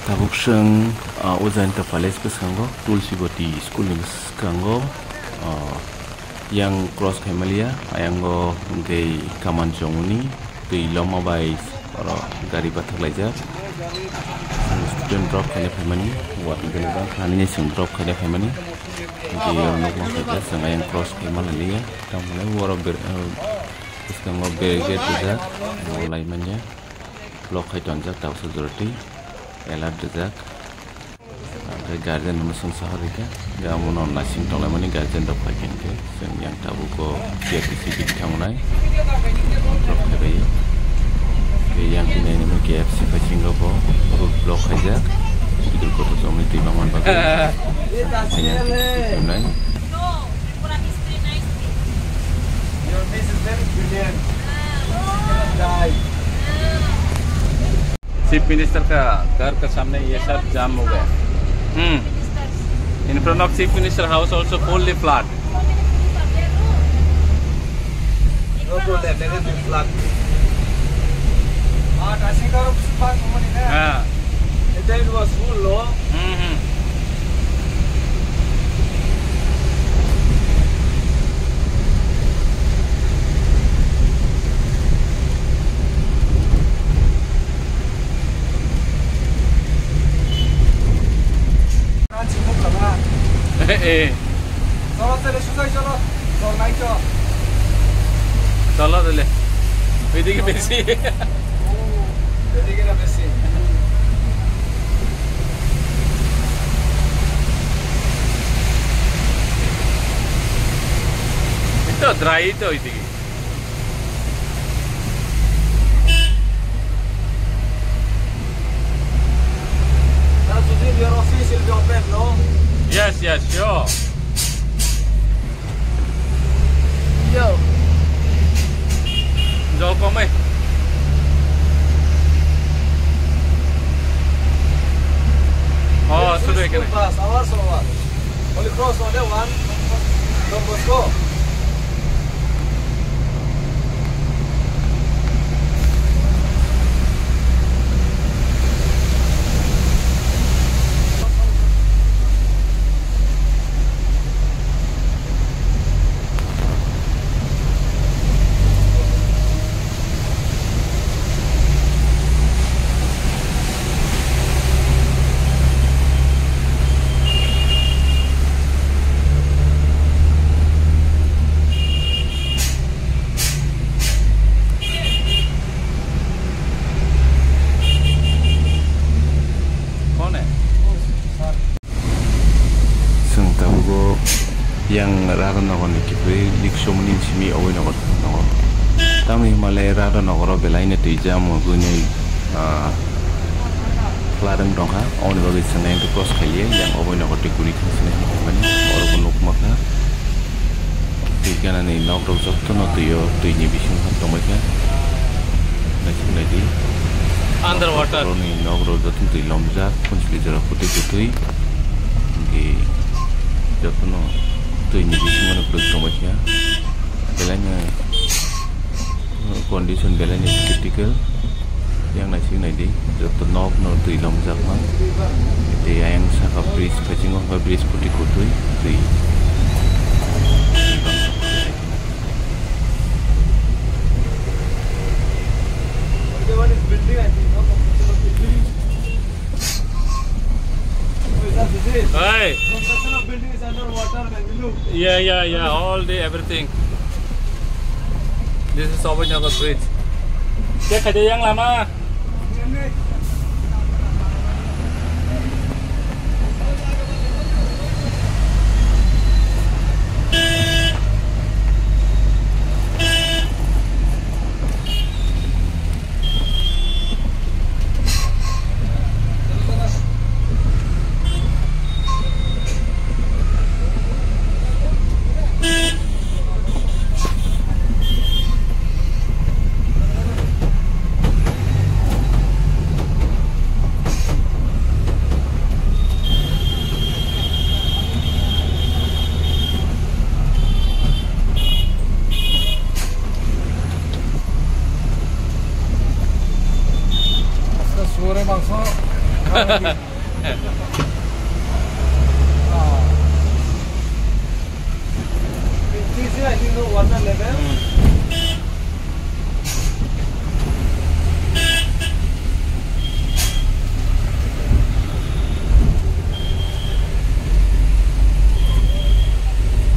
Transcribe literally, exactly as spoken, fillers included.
Tabuk chwng, ah, Ujjayanta Palace bwskango, Tulsibati School ni bwskango, ah, yang cross khaimaliya, ayango hwnkhe Kaman Chongmani twi loma bai oro gari bathak laijak. Student drop khaina phaimani, ward ni belai bang kha nini chwng drop khaina phaimani. Hwnkhe oro nukma khaijak, chwng ayang cross khaima lailiya. Tamoni oro ber-, ah, bwskango barricade rijak, abo lai manya. Block khai tonjak, tabuksa jora twi alert rijak. Hwnkhe guardian no swng sahar rikha, hwnkhe amo no naising tonglaimani guardian rok phai khe hwnkhe chwng yang tabuk o P R T C gate thangnai. Drop khai bai. Hwnkhe yang twi nainani K F C phaising rok bo road block khaijak. Bidul kotor chomni twi bangma bagwi. Yang twi twi twi twi nai. Your face is very brilliant. She cannot die. Chief minister का घर का सामने ये सब जाम हो गया। हम्म। In front of chief minister house also fully flood. No problem, let it be flood. हाँ। It was full, no? Hmm, hmm. Eh, eh. চলো, চলো, সোজাই চলো। চল, নাই চল। চলো, তাহলে। ওইদিকে বেশি। ও, এদিকে না বেশি। একটু dry তো ওইদিকে। Now, Sujit, your office will be open, no? Yes, yes, sure. Yo. জল কমে। ও, শুধু এখানে। Bus, hours over. Holy Cross, no, that one. Don Bosco. Chwng tabuk o yang Radha Nagar ni kiphilwi Liksomoni simi Abhay Nagar tongo. Tamoni hwnba le Radha Nagar o belai no twi jam wngwi nai, ah, khwlarwng tongkha. Aboni bagwi chwng yang cross khailiya, yang Abhay Nagar twi kwrwi thang sini hwnwi saimani. Oro bo nukma kha. Twi ganani nok rok jotono twi o, twi ni bisingo tongbaikha. Naisik naidi. Underwater. Borokni nok rok jotono twi lomjak, phunchli jora kwtwi kwtwi. Hwnkhe jotono twi ni bisingo kwrwi tongbaikha. Belai no condition belai no critical. Yang naisik naidi, joto nok no twi lomjakma. Tei ayang saka bridge, phaising o hwnba bridge kwtwi kwtwi twi. Hey. Construction of building is underwater, man. You look. Yeah, yeah, yeah. All the everything. This is Abhay Nagar Bridge. Check aja yang lama. Aska suare mangso.